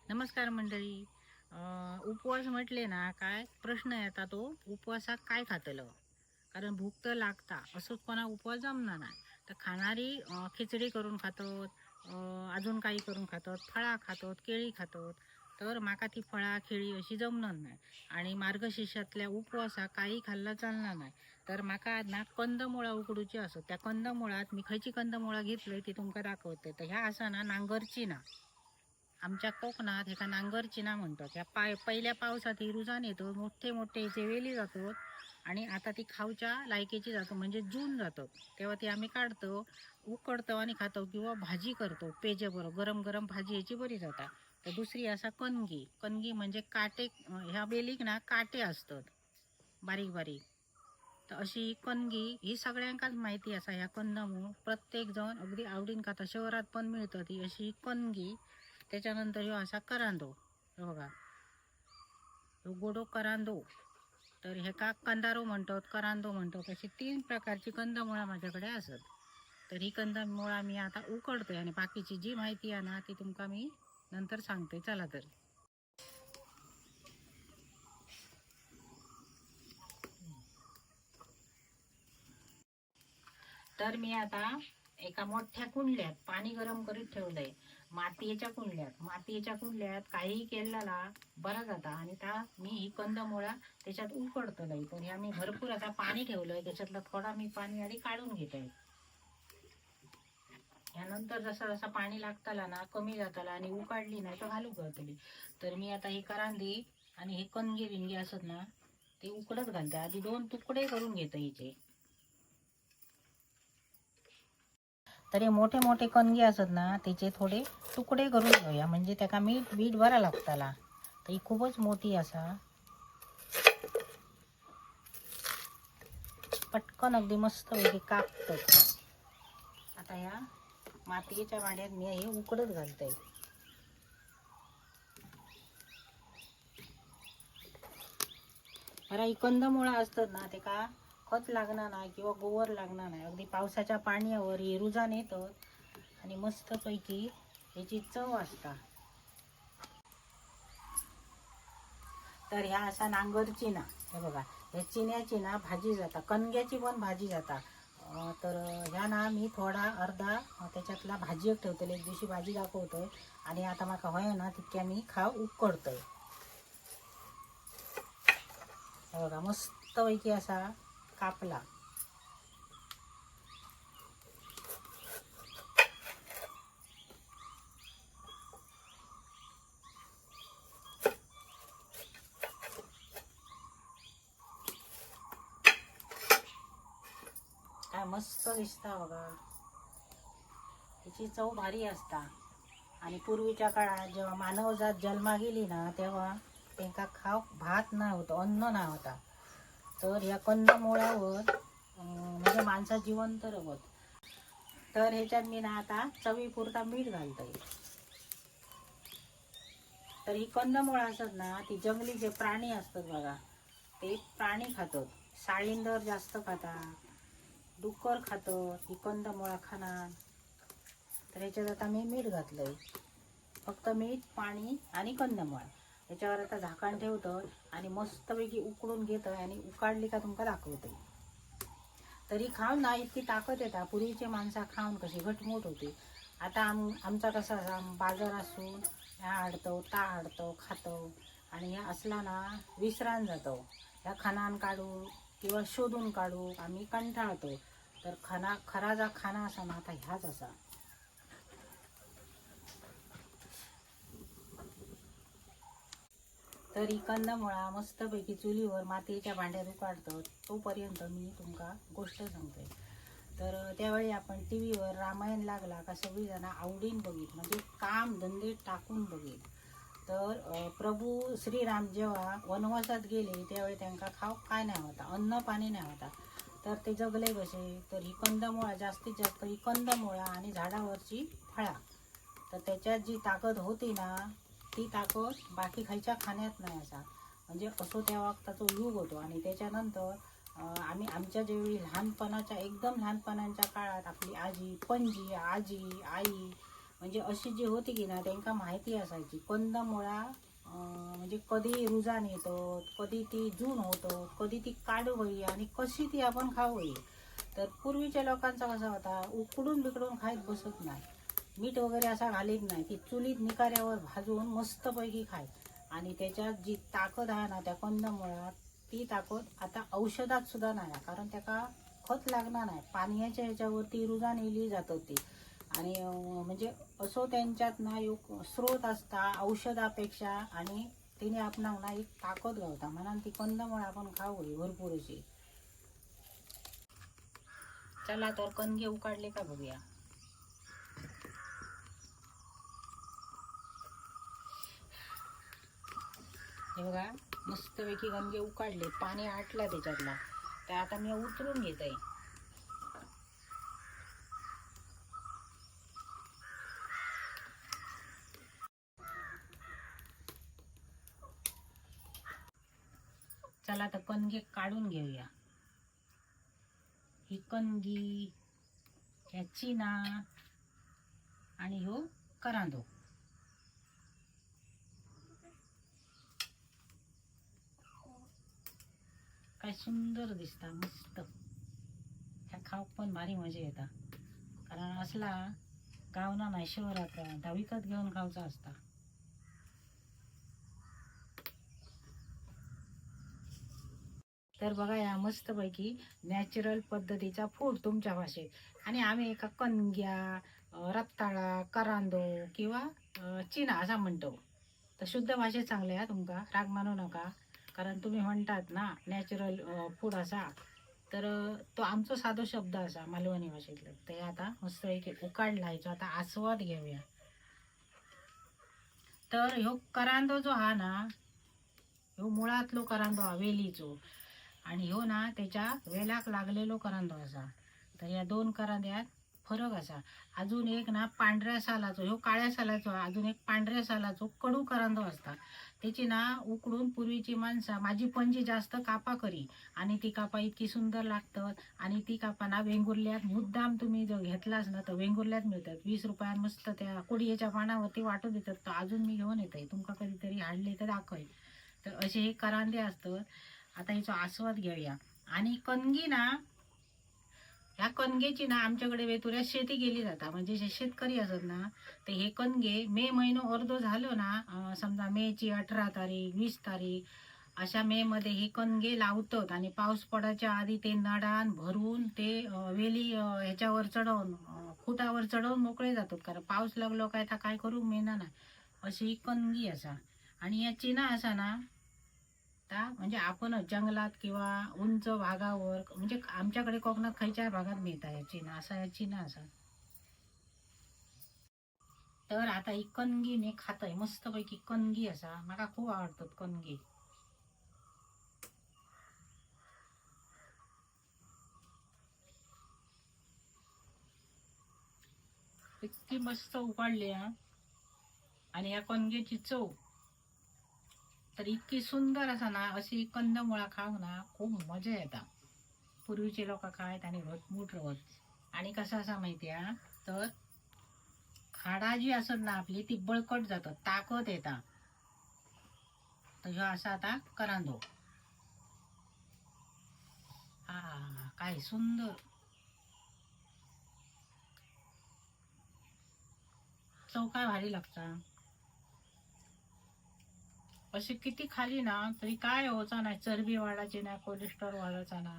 नमस्कार मंडळी. उपवास म्हटले ना काय प्रश्न येता तो उपवासाक काय खातलं, कारण भूक तर लागता, असंच कोणा उपवास जमणार नाही. तर खाणारी खिचडी करून खातात, अजून काही करून खातात, फळा खातात, केळी खातात. तर माका ती फळा केळी अशी जमणार नाही आणि मार्गशीर्षातल्या उपवासाक काही खाल्ला चालणार नाही. तर माका ना कंदमुळा उकडूची असत. त्या कंदमुळात मी खयची कंदमुळा घेतली ती तुमका दाखवते. तर ह्या असा ना नांगरची ना, आमच्या कोकणात हेका नांगरचिना म्हणतात. ह्या पहिल्या पावसात ही रुजान येतो, मोठे मोठे हेचे वेली जातात आणि आता ती खावच्या लायकीची जातो, म्हणजे जून जातात. तेव्हा ती आम्ही काढतो, उकडतो आणि खातो किंवा भाजी करतो पेजे बरोबर. गरम गरम भाजी ह्याची बरी जाता. तर दुसरी असा कणगी. कणगी म्हणजे काटे, ह्या वेलीक ना काटे असतात बारीक बारीक. तर अशी कणगी ही सगळ्यांकाच माहिती असा. ह्या कंदमूळ प्रत्येक जण अगदी आवडीन खाता, शहरात पण मिळतं ती अशी कणगी. त्याच्यानंतर ह्यो असा करांदो, हे बघा ह्यो गोडो करांदो. तर हेका कंदारो म्हणतात, करांदो म्हणतात. अशी तीन प्रकारची कंदमुळा माझ्याकडे असत. तर ही कंदमुळा मी आता उकडतोय आणि बाकीची जी माहिती आहे ना ती तुमका मी नंतर सांगते. चला तर. तर मी आता एका मोठ्या कुंडल्यात पाणी गरम करीत ठेवलंय, मातयेच्या कुंडल्यात. मातयेच्या कुंडल्यात काहीही केलेला बरा जाता. आणि त्या मी ही कंदमुळा त्याच्यात उकडतलंय. तर ह्या मी भरपूर आता पाणी ठेवलंय, त्याच्यातलं थोडा मी पाणी आधी काढून घेतोय. ह्यानंतर जसं जसं पाणी लागताला ना कमी जाताला आणि उकाडली नाही तर घालू गळतली. तर मी आता ही करांदी आणि हे कणगे बिनगे असत ना ते उकडत घालते. आधी दोन तुकडे करून घेते हिचे. तर हे मोठे मोठे कणगे असत ना त्याचे थोडे तुकडे करून घेऊया, म्हणजे त्याका मीठ बीठ बरा लागताला. तर ही खूपच मोठी असा, पटकन अगदी मस्त पैकी कापतो. आता ह्या मातयेच्या भांड्यात मी हे उकडत घालते. बरं, ही कंदमुळं असतात ना ते का खत लागणार नाही किंवा गोबर लागणार नाही. अगदी पावसाच्या पाण्यावर हे रुजान येतात आणि मस्तपैकी ह्याची चव असता. तर ह्या असा नांगर चिना, हे बघा ह्या चिन्याची ना भाजी जाता, कणग्याची पण भाजी जाता. तर ह्या ना मी थोडा अर्धा त्याच्यातला भाजी एक ठेवतले, एक दिवशी भाजी दाखवतोय. आणि आता माका होय ना तितक्या मी खाव उकडतोय. हे बघा मस्तपैकी असा कापला. काय मस्त दिसता बघा, त्याची चव भारी असता. आणि पूर्वीच्या काळात जेव्हा मानवजात जन्मा गेली ना तेव्हा त्यांका खाव भात नाही होतं, अन्न नाही होता. तर ह्या कंदमुळावर म्हणजे माणसा जिवंत रवत. तर ह्याच्यात मी ना आता चवीपुरता मीठ घालतोय. तर ही कंदमुळं असतात ना ती जंगली जे प्राणी असतात बघा ते प्राणी खातात. साळिंदर जास्त खातात, डुक्कर खातात ही कंदमुळा खाणार. तर ह्याच्यात आता मी मीठ घातलंय, फक्त मीठ पाणी आणि कंदमुळा. ह्याच्यावर आता झाकण ठेवतं आणि मस्तपैकी उकडून घेतं आणि उकाडली का तुमका दाखवते. तरी खाऊन ना इतकी ताकद येता. पूर्वीचे माणसं खाऊन कशी घटमूट होती. आता आमचा कसा असा बाजार असून ह्या हाडतो ता हाडतो खातो आणि ह्या असला ना विसरान जातो. ह्या खानान काढू किंवा शोधून काढू आम्ही कंटाळतो. तर खाना खरा जा खाना असा ना आता ह्याच असा. तर ही कंदमुळा मस्तपैकी चुलीवर मातीच्या भांड्यात उकाडतो तोपर्यंत मी तुमका गोष्ट सांगते. तर त्यावेळी आपण टी व्हीवर रामायण लागला का सगळीजण आवडीन बघित, म्हणजे काम धंदे टाकून बघित. तर प्रभू श्रीराम जेव्हा वनवासात गेले त्यावेळी त्यांना खाव काय नाही होता, अन्न पाणी नाही होता. तर ते जगले कसे? तर ही कंदमुळा, जास्तीत जास्त ही कंदमुळा आणि झाडावरची फळा. तर त्याच्यात जी ताकद होती ना ती ताकद बाकी खायच्या खाण्यात नाही असा. म्हणजे असो त्या वक्ताचा युग होतो. आणि त्याच्यानंतर आम्ही आमच्या ज्यावेळी लहानपणाच्या एकदम लहानपणाच्या काळात आपली आजी, पणजी, आजी, आई म्हणजे अशी जी होती की ना, त्यांका माहिती असायची कंदमुळा म्हणजे कधी रुजान येतं, कधी ती जून होतं, कधी ती काढू होई आणि कशी ती आपण खाऊ होई. तर पूर्वीच्या लोकांचा कसा होता, उकडून बिकडून खायत बसत नाही, मीठ वगैरे असा घालीत नाही, ती चुलीत निकाऱ्यावर भाजून मस्तपैकी खायत. आणि त्याच्यात जी ताकद आहे ना त्या कंदमुळात, ती ताकद आता औषधात सुद्धा नाही, कारण त्याका खत लागणार नाही, पाण्याच्या ह्याच्यावरती रुजान इली जात ती. आणि म्हणजे असो त्यांच्यात ना एक स्रोत असता औषधापेक्षा, आणि तिने आपणाक ना एक ताकद गावता, म्हणून ती कंदमुळं आपण खाऊ भरपूर अशी. चला तर कणगे उकाडले का बघूया. हे बघा मस्तपैकी गणगे उकाडले, पाणी आटलं त्याच्यातला. तर आता मी उतरून घेत आहे. चला तर कणगे काढून घेऊया. ही कणगी, ह्या चिना आणि ह्यो करांदो. काय सुंदर दिसता मस्त. ह्या खाऊक पण भारी मजा येता, कारण असला गावना नाही शहरात ता विकत घेऊन खावचा असता. तर बघा या मस्तपैकी नॅचरल पद्धतीचा फूड तुमच्या भाषेत. आणि आम्ही एका कणग्या, रताळा, करांदो किंवा चिना असा म्हणतो. तर शुद्ध भाषेत चांगले हा, तुमका राग मानू नका, कारण तुम्ही म्हणतात ना नॅचरल फूड असा, तर तो आमचो साधो शब्द असा मालवणी भाषेतलं. ते आता मस्तपैकी उकाडला, ह्याचो आता आस्वाद घेऊया. तर ह्यो करांदो जो हा ना, ह्यो मुळातलो करांदो हा वेलीचो, आणि ह्यो ना त्याच्या वेलाक लागलेलो करांदो असा. तर या दोन करांद्यात फरक असा. अजून एक ना पांढऱ्या सालाचो, ह्यो काळ्या सालाचो, अजून एक पांढऱ्या सालाचो कडू करांदो असता. त्याची ना उकडून पूर्वीची माणसा, माझी पणजी जास्त कापा करी, आणि ती कापा इतकी सुंदर लागतात. आणि ती कापा ना वेंगुर्ल्यात मुद्दाम तुम्ही जर घेतलाच ना तर वेंगुर्ल्यात मिळतात 20 रुपयात, मस्त त्या कुडियेच्या पानावरती वाटून देतात. तर अजून मी घेऊन येते, तुमका कधीतरी हाडले तर दाखवेल. तर असे हे करांदे असतात. आता ह्याचा आस्वाद घेऊया. आणि कणगी ना, ह्या कणगेची ना आमच्याकडे वेतुऱ्यात शेती केली जाता, म्हणजे जे शेतकरी असत ना, ते हे कणगे मे महिनो अर्धो झालो ना, समजा मेची 18 तारीख 20 तारीख अशा मे मध्ये हे कणगे लावतात. आणि पाऊस पडायच्या आधी ते नडान भरून ते वेली ह्याच्यावर चढवून, खुटावर चढवून मोकळे जातात, कारण पाऊस लागलो काय तर काय करू मिळणार ना. अशी ही कणगी असा. आणि या चिना असा ना, ता म्हणजे आपणच जंगलात किंवा उंच भागावर, म्हणजे आमच्याकडे कोकणात खयच्या भागात मिळता या चिना असा, या चिना असा. तर आता ही कणगी मी खातय मस्तपैकी. कणगी असा मला खूप आवडतात कणगी. इतकी मस्त उकाडली हा, आणि या कणगेची चव तर इतकी सुंदर असा ना, अशी कंदमुळा खाऊ ना खूप मजा येता. पूर्वीचे लोक खायत आणि घटमूट राहत. आणि कसं असा माहिती आहे, तर हाडा जी असत ना आपली ती बळकट जातात, ताकद येता. तर ह्यो असा आता करांदो. हा काय सुंदर चव, काय भारी लागता. अशी किती खाली ना तरी काय होचा नाही, चरबी वाढायची नाही, कोलेस्ट्रॉल वाढायचा ना,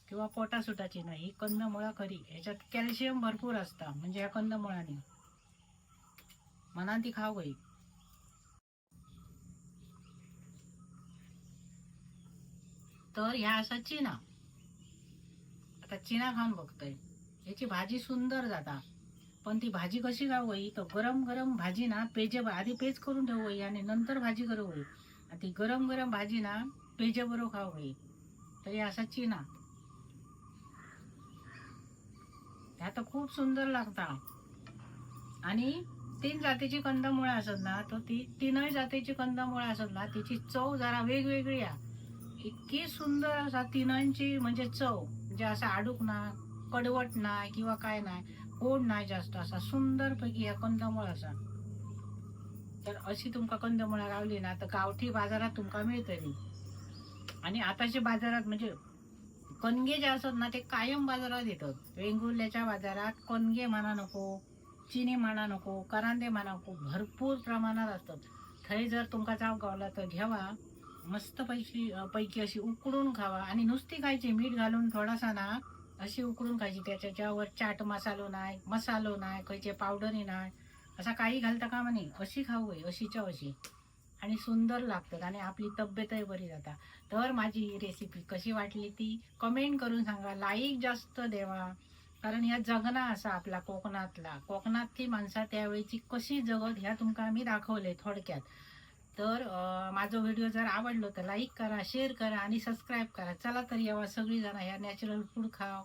किंवा पोटासुटाची नाही. ही कंदमुळं खरी, ह्याच्यात कॅल्शियम भरपूर असता, म्हणजे या कंदमुळांनी मनान ती खाऊ गई. तर ह्या असा चिना, आता चिना खाऊन बघतोय. ह्याची भाजी सुंदर जाता, पण ती भाजी कशी खाऊ, तर गरम गरम भाजी ना पेजे आधी पेज करून ठेवू आणि नंतर भाजी करू होई, आणि ती गरम गरम भाजी ना पेजे बरोबर खाऊ होई. तर असा चिना ह्या तर खूप सुंदर लागता. आणि 3 जातीची कंदमुळं असत ना, तर ती तीनही जातीची कंदमुळं असत ना, तिची चव जरा वेगवेगळी आहे. इतकी सुंदर असा तिनांची म्हणजे चव, म्हणजे असा आडूक ना, कडवट नाही किंवा काय नाही, गोड नाही जास्त, असा सुंदरपैकी ह्या कंदमुळ असा. तर अशी तुमका कंदमुळा गावली ना तर गावठी बाजारात तुमका मिळतली. आणि आताच्या बाजारात म्हणजे कणगे जे असत ना ते कायम बाजारात येतात. वेंगुर्ल्याच्या बाजारात कणगे म्हणा नको, चिनी म्हणा नको, करांदे म्हणा नको, भरपूर प्रमाणात असतात. थंय जर तुमका चाव गावला तर घ्यावा, मस्त पैकी पैकी अशी उकडून खावा. आणि नुसती खायची मीठ घालून थोडासा ना, अशी उकडून खायची. त्याच्यावर चाट मसालो नाही, मसालो नाही, खयचे पावडरी नाही, असा काही घालता कामा नाही. अशी खाऊ आहे अशीच्या अशी, आणि सुंदर लागतात आणि आपली तब्येतही बरी जाता. तर माझी ही रेसिपी कशी वाटली ती कमेंट करून सांगा, लाईक जास्त देवा, कारण ह्या जगणं असा आपला कोकणातला, कोकणातली माणसं त्यावेळची कशी जगत ह्या तुमका मी दाखवले थोडक्यात. तर माझा व्हिडिओ जर आवडलो तर लाईक करा, शेअर करा आणि सबस्क्राईब करा. चला तर यावा सगळीजण ह्या नॅचरल फूड खाव.